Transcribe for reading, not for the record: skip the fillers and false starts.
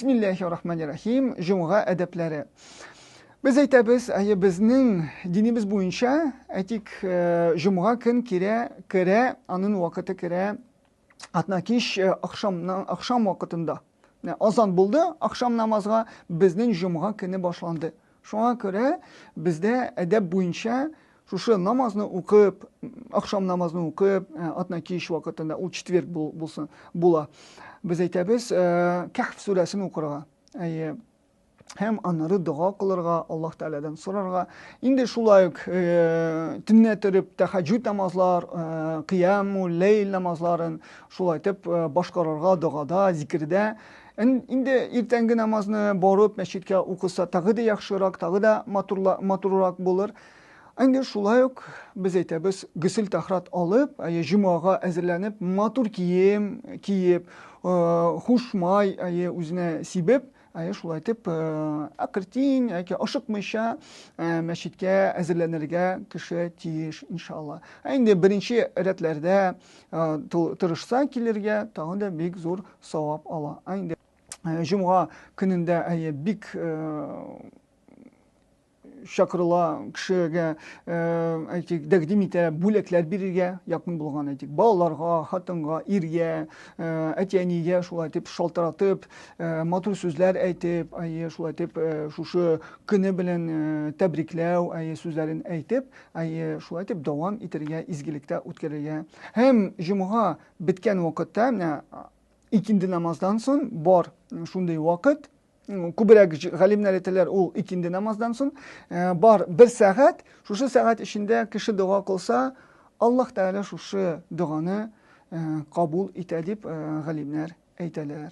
Бисмилләһи рахмани рахим, җомга әдәпләре. Без әйтәбез, әйе, безнең динебез буенча, әйтик, э, җомга көн кирә, керә, аның вакыты керә атна кич э, ахшамнан ахшам вакытында. Менә азан булды, ахшам намазга безнең җомга көне башланды. Шуңа күрә бездә әдәп буенча шушы намазны укып, ахшам намазны укып, э, атна кич вакытында, ул четверг булсын, була. Без әйтәбез, э, Кәһф сүрәсен укырга. Әйе. Һәм аннары дога кылырга, Аллаһ Тәгаләдән сорарга. Инде шулай ук э, төнлә торып тәһәҗҗүд намазлар, кыяму ләйл намазларын шулай итеп башкарырга догада, зикердә. Инде иртәнге намазны барып мәчеткә укыса, тагы да яхшырак, тагы да матуррак булыр. Инде шулай ук без әйтәбез, гөсел тахрат алып, әйе, җомгага әзерләнеп, матур кием киеп, э, хушмай, әйе, үзенә сибеп, әйе, шулай итеп, э, әкертин, яки ашыкмыйча э, мәчеткә әзерләнергә кеше тиеш, иншалла. Ә инде беренче рәтләрдә тырышса килергә, тагын да бик зур савап ала. Ә инде җомга көнендә әйе бик чакырыла кешегә, әйтик, тәкъдим итә бүләкләр бирергә, якын булган, әйтик, балаларга, хатынга, иргә, әти-әнигә шулай итеп шалтыратып, матур сүзләр әйтеп, әйе, шулай итеп шушы көне белән тәбрикләү, әйе, сүзләрен әйтеп, әйе, шулай итеп дәвам итәргә, изгелектә үткәрергә. Һәм җомга беткән вакытта, менә икенде намаздан соң бар шундый вакыт, күбрәк галимнәр әйтәләр, ул икенде намаздан соң э, бар бер сәгать, шушы сәгать эчендә кеше дога кылса, Аллаһ Тәгалә шушы доганы э, кабул итә дип э, галимнәр әйтәләр.